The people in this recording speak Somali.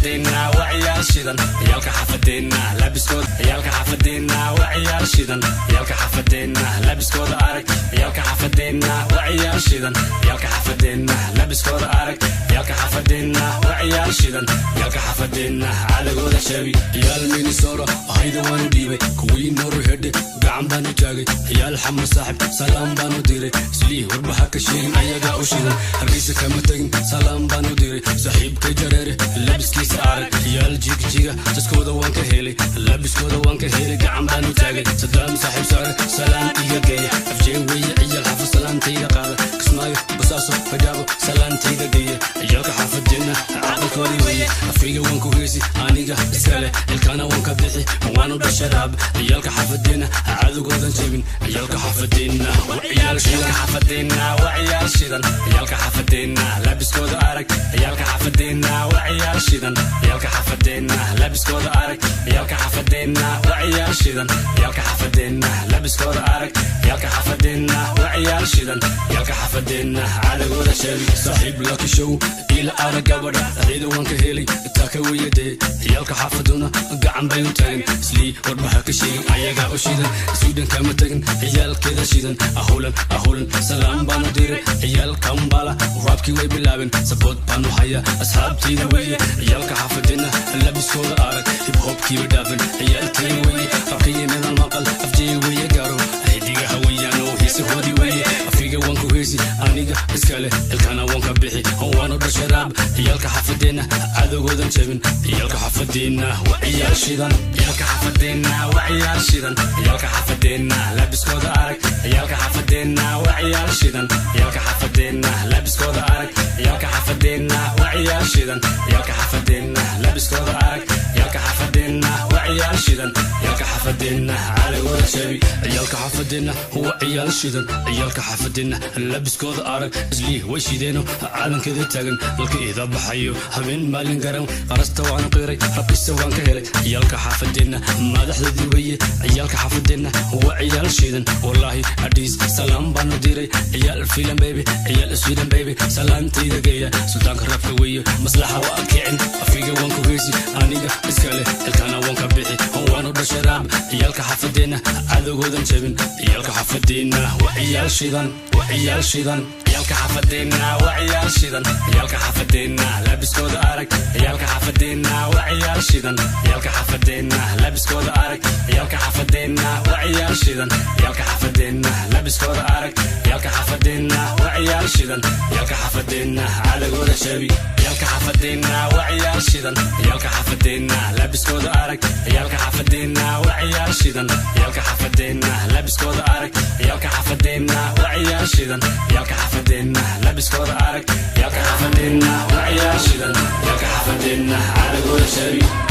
Xaafadeenna waa ciyaal shidan. Ciyaalka xaafadeenna labiskooda. Ciyaalka xaafadeenna waa ciyaal shidan. Ciyaalka xaafadeenna labiskooda arag. Ciyaalka xaafadeenna waa ciyaal shidan. Ciyaalka xaafadeenna labiskooda arag. Ciyaalka xaafadeenna waa ciyaal shidan. Ciyaalka xaafadeenna cadagooda jabi. Ciyaal Minnesota ahayda waanu dhiibay, kuwii Nooru hedhe gacan baanu taagay. Ciyaal Xamar saaxib salaam baanu diray, Islii warbaha ka sheegin, ayagaa u shidan. Hargeysa kama tegin, salaam baanu diray saaxiibkay Jareere, labiskiisa arag. Ciyaal Jigjiga jaskooda waan ka helay, labiskooda waan ka helay, gacan baanu taagay. Sadaam saaxiib saare salaam iga geeya, Afjee weeye. Ciyaal xaafad salaantayda qaada, Kismaayo, Basaaso, Baydhabo salaantayda geeya. Ciyaalka xaafadeenna caqalkoodii weeye. Afriga waan ku heesi, aniga iskale, ilkana waan ka bixi, waanu dhasharaab. Ciyaalka xaafadeenna cadowgoodan jebin. Ciyaalka xaafadeenna waa ciyaal shidan. Xaafadeenna waa ciyaal shidan. Ciyaalka xaafadeenna labiskooda arag. Ciyaalka xaafadeenna waa ciyaal shidan. Ciyaalka xaafadeenna labiskooda arag. Ciyaalka xaafadeenna waa ciyaal shidan. Ciyaalka xaafadeenna labiskooda arag. Ciyaalka xaafadeenna waa ciyaal shidan. Ciyaalka xaafadeenna cadowgooda jabi. Saaxiib Lucky Show ila arag, gabadha ciida waan ka helay, taaka weyadee. Ciyaalka xaafaduna gacan bay u taagan, Islii warbaha ka sheegin, ayagaa u shidan. Sweden kama tagin, ciyaalkeeda shidan. Ahulan ahulan salaam baanu diray. Ciyaal Kambala raabkii way bilaabeen, support baanu haya, asxaabtayda weeye. Ciyaalka xaafadeenna labiskooda arag, hip hopkiiba dhaafan, ciyaalkayga weeye. Rabkayemedan maqal, Afjeye weeye, gaaro xidigaha weeyaan oo heesahoodii weeye. Afriga waan ku heesi, aniga iskale, ilkana waan ka bixi, waanu dhasharaab. Ciyaalka xaafadeenna cadowgoodan jebin. Ciyaalka xaafadeenna waa ciyaal shidan. Ciyaalka xaafadeenna waa ciyaal shidan. Ciyaalka xaafadeenna labiskooda arag. Ciyaalka xaafadeenna waa ciyaal shidan. Ciyaalka xaafadeenna labiskooda arag. Ciyaalka xaafadeenna waa ciyaal shidan. Ciyaalka xaafadeenna labiskooda arag. Ciyaalka xaafadeenna waa ciyaal shidan. Ciyaalka xaafadeenna cadowgooda jabi. Ciyaalka xaafadeenna waa ciyaal shidan. Ciyaalka xaafadeenna labiskooda arag. Islii way shideeno, calankeeda taagan, dalka ida baxayo habeen maalin garan. Qarasta waanu qiray, rabkisa waan ka helay. Ciyaalka xaafadeenna madaxdoodii weeye. Ciyaalka xaafadeenna waa ciyaal shidan. Wallaahi Adhiis salaam baanu diray. Ciyaal filan baby, ciyaal Sweden baby, salaantayda geeya. Sultaanka rabka weeye, maslaxa waa kicin. Afriga waan ku heesi, aniga iskale, ilkana waan ka bixi, waanu dhasharaab. Ciyaalka xaafadeenna cadowgoodan jebin. Ciyaalka xaafadeenna waa ciyaal shidan, waa ciyaal shidan. Ciyaalka xaafadeenna waa ciyaal shidan. Ciyaalka xaafadeenna labiskooda arag. Ciyaalka xaafadeenna waa ciyaal shidan. Ciyaalka xaafadeenna labiskooda arag. Ciyaalka xaafadeenna waa ciyaal shidan. Ciyaalka xaafadeenna labiskooda arag. Ciyaalka xaafadeenna waa ciyaal shidan. Ciyaalka xaafadeenna cadowgooda jabi. Ciyaalka xaafadeenna waa ciyaal shidan. Ciyaalka xaafadeenna labiskooda arag. Ciyaalka xaafadeenna waa ciyaal shidan. Ciyaalka xaafadeenna labiskooda arag. Ciyaalka xaafadeenna waa ciyaal shidan. Ciyaalka xaafadeenna labiskooda arag. Ciyaalka xaafadeenna waa ciyaal shidan. Ciyaalka xaafadeenna cadowgooda jabi.